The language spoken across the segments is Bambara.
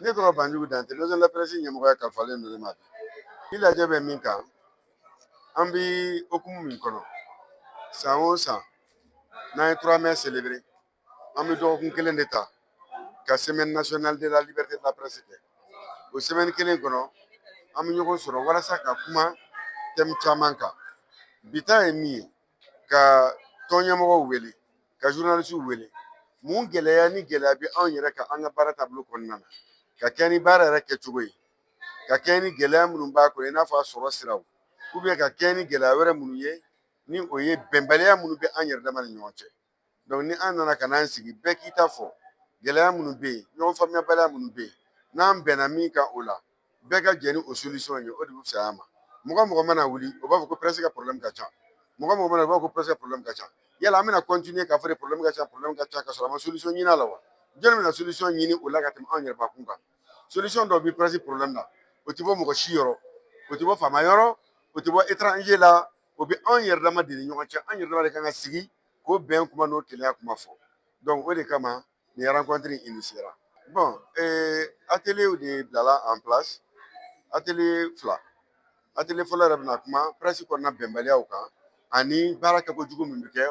Ne tɔgɔ Banjugu Dante, Maison de la Presse ɲɛmɔgɔya kalifalen don ne ma. Bi lajɛ bɛ min kan, an bi hokumu min kɔnɔ, san o san n'an ye 3 mai célébrer, an bɛ dɔgɔkun kelen de ta ka Semaine nationale de la liberté de la presse kɛ. O semaine kelen kɔnɔ, an bɛ ɲɔgɔn sɔrɔ walasa ka kuma thème caman kan. Bi ta ye min ye, ka tɔn ɲɛmɔgɔw wele, ka journalistes wele, mun gɛlɛya ni gɛlɛya bɛ anw yɛrɛ kan an ka baara taabolo kɔnɔna na, ka kɛ ni baara yɛrɛ kɛcogo ye, ka kɛ ni gɛlɛya minnu b'a kɔnɔ, i n'a fɔ a sɔrɔ siraw, ka kɛ ni gɛlɛya wɛrɛ minnu ye, ni o ye bɛnbaliya minnu bɛ an yɛrɛ dama ni ɲɔgɔn cɛ. Ni an nana ka n'an sigi, bɛɛ k'i ta fɔ, gɛlɛya minnu bɛ yen, ɲɔgɔn faamuyabaliya minnu bɛ yen, n'an bɛnna min kan o la, bɛɛ ka jɛ ni o solution ye, o de bɛ fisaya ma. Mɔgɔ mɔgɔ mana wuli, o b'a fɔ ko presse ka problème ka ca. Mɔgɔ mɔgɔ mana, o b'a fɔ ko presse ka problème ka ca. Yala an bɛna continuer k'a fɔ de problème ka ca, problème ka ca, ka sɔrɔ a ma solution ɲini a la wa? Jɔnni bɛna solution ɲini o la ka tɛmɛ anw yɛrɛ bakun kan? Solution dɔw bɛ presse problème na, o tɛ bɔ mɔgɔ si yɔrɔ, o tɛ bɔ faama yɔrɔ, o tɛ bɔ étranger la, o bɛ anw yɛrɛ dama de ni ɲɔgɔn cɛ. An yɛrɛ dama de kan ka sigi k'o bɛn kuma n'o kelenya kuma fɔ. O de kama nin rencontre initiera. Bon, atelier de bilala en place, atelier fila. Atelier fɔlɔ yɛrɛ bɛna kuma presse kɔnɔna bɛnbaliyaw kan ani baara kɛko jugu min bɛ kɛ,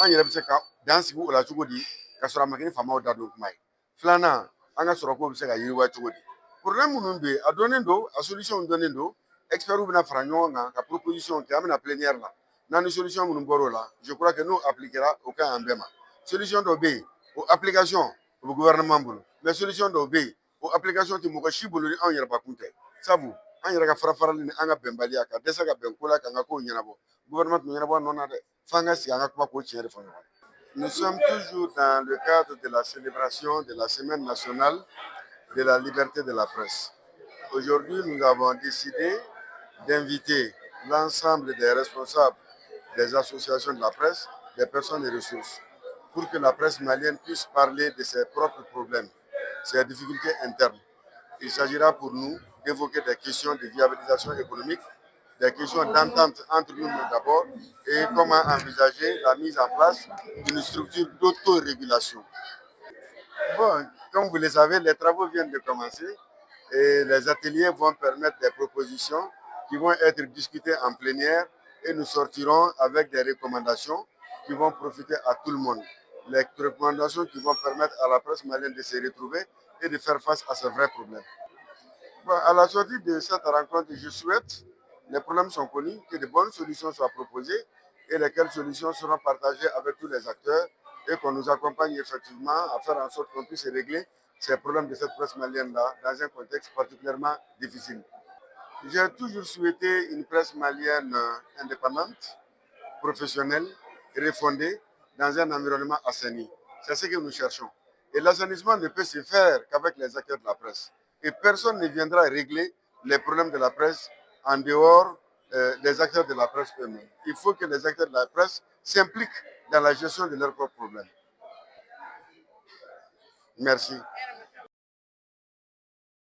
an yɛrɛ bɛ se ka dan sigi o la cogo di, ka sɔrɔ a ma kɛ ni faamaw da don kuma ye. Filanan, an ka sɔrɔ ko bɛ se ka yiriwa cogo di? Problème minnu bɛ yen, a dɔnnen don, a solution dɔnnen don. Experts bɛna fara ɲɔgɔn kan ka proposition kɛ, an bɛna plénière la. N'an ni solution minnu bɔr'o la, je crois que n'o appliquera, o ka ɲi an bɛɛ ma. Solution dɔw bɛ yen, o application o bɛ gouvernement bolo, mais solution dɔw bɛ yen, o application tɛ mɔgɔ si bolo ni anw yɛrɛ bakun tɛ. Sabu an yɛrɛ ka fara farali ni an ka bɛnbaliya, ka dɛsɛ ka bɛn ko la, k'an ka kow ɲɛnabɔ, gouvernement tun ɲɛnabɔ a nɔ na dɛ, f'an ka sigi an ka kuma k'o tiɲɛ de fɔ ɲɔgɔn ye. Nous sommes toujours dans le cadre de la célébration de la Semaine nationale de la liberté de la presse. Aujourd'hui, nous avons décidé d'inviter l'ensemble des responsables des associations de la presse, des personnes et ressources, pour que la presse malienne puisse parler de ses propres problèmes, ses difficultés internes. Il s'agira pour nous d'évoquer des questions de viabilisation économique, des questions d'entente entre nous d'abord, et comment envisager la mise en place d'une structure d'autorégulation. Bon, comme vous le savez, les travaux viennent de commencer et les ateliers vont permettre des propositions qui vont être discutées en plénière et nous sortirons avec des recommandations qui vont profiter à tout le monde. Les recommandations qui vont permettre à la presse malienne de se retrouver et de faire face à ce vrai problème. Bon, à la sortie de cette rencontre, je souhaite, les problèmes sont connus, que de bonnes solutions soient proposées et lesquelles solutions seront partagées avec tous les acteurs et qu'on nous accompagne effectivement à faire en sorte qu'on puisse régler ces problèmes de cette presse malienne-là dans un contexte particulièrement difficile. J'ai toujours souhaité une presse malienne indépendante, professionnelle, refondée dans un environnement assaini. C'est ce que nous cherchons. Et l'assainissement ne peut se faire qu'avec les acteurs de la presse. Et personne ne viendra régler les problèmes de la presse en dehors des acteurs de la presse eux-mêmes. Il faut que les acteurs de la presse s'impliquent dans la gestion de leurs propres problèmes. Merci.